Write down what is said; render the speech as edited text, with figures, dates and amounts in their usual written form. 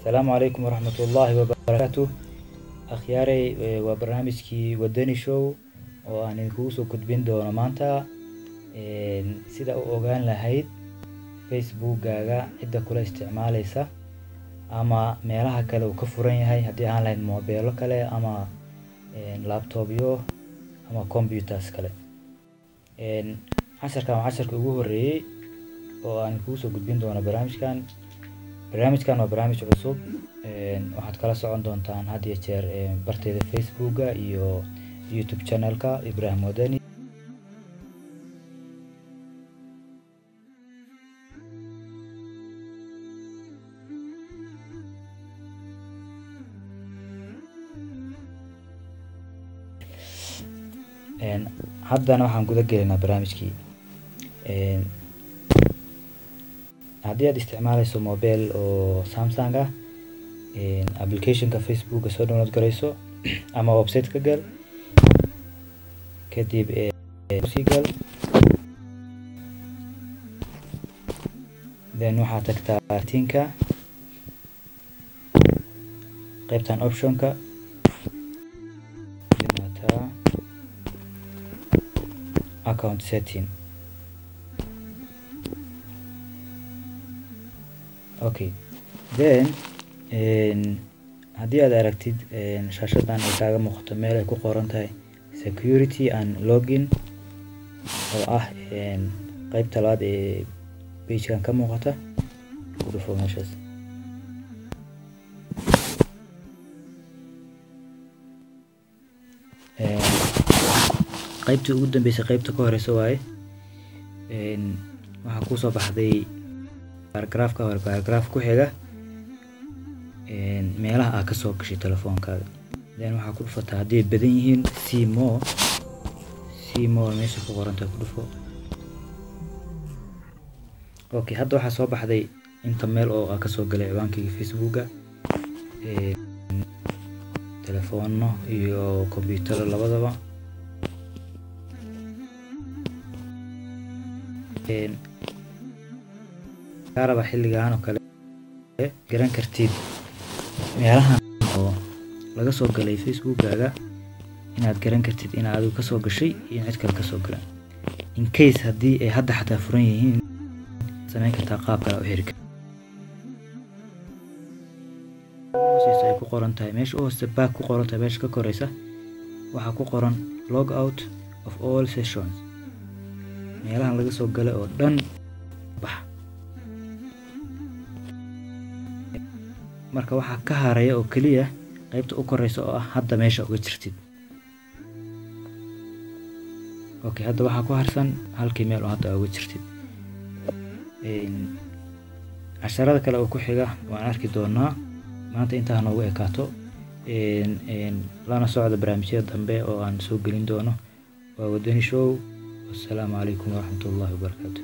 Asalaamu calaykum waraxmatullaahi wabarakaatu. Akhyaaray, waa barnaamijkii Wadani Show oo aan idinkugu soo gudbin doono maanta sida u ogaan lahayd Facebookkaaga cidda kula isticmaaleysa ama meelaha kale uu ka furan yahay, haddii aan lahayd moobeelo kale ama laptopyo ama computers kale. Casharkan waa casharkii ugu horreeyey oo aan kugu soo gudbin doono barnaamijkan. Barnaamijkan waa barnaamij cusub. Waxaad kala socon doontaan had iyo jeer barteyda Facebooka iyo YouTube channelka Ibrahim Wadani. Haddana waxaan guda gelaynaa barnaamijkii. Haddii aad isticmaaleyso mobile oo Samsung ah, applicationka Facebooka soo download garayso ama website ka gal, kadib sii gal, then waxaad tagtaa tinka qaybtan optionka, account setting. Okay, then haddii aad aragtid shaashadan ay kaaga muuqato meel ay ku qoran tahay security and login, oo ah qaybta labaad ee pagekan ka muuqata, ku dhufo meeshaas. Qaybtii ugu dambeysay qaybta ka horeysa waaye. Waxaa kusoo baxday paragraafka hore, paragraaf ku xiga meelaha aad kasoo gashay telefoonkaaga. Then waxaa ku dhufataa, haddii ay badan yihiin, see more. See more meesha ku qorantahay ku dhufo. Okay, hadda waxaa soo baxday inta meel oo aa kasoo galay ciwaankayga Facebooka, telefoono iyo kombiyuutarro labadaba. Kaa raba xilligan oo kale garan kartid meelahan oo laga soo galay Facebookkaaga, inaad garan kartid in adigu kasoo gashay iyo in cid kale kasoo galan. In case haddii ay hadda xataa furan yihiin, samayn kartaa qaab kale u xiri hooseysa ay ku qoran tahay, meesha u hoosta back ku qoran tahay, meesha ka koreysa waxaa ku qoran log out of all sessions. Meelahan laga soo galay oo dhan bax. Marka waxaa ka haraya oo keliya qaybta u koreysa oo ah hadda meesha uga jirtid. Okay, hadda waxaa ku harsan halkii meel oo hadda uga jirtid. Casharada kale oo ku xiga waan arki doonaa. Maanta intaa noogu ekaato. Lana socda barnaamijyada dambe oo aan soo gelin doono. Waa Wadani Show. Wassalaamu calaykum waraxmatullaahi wabarakaatu.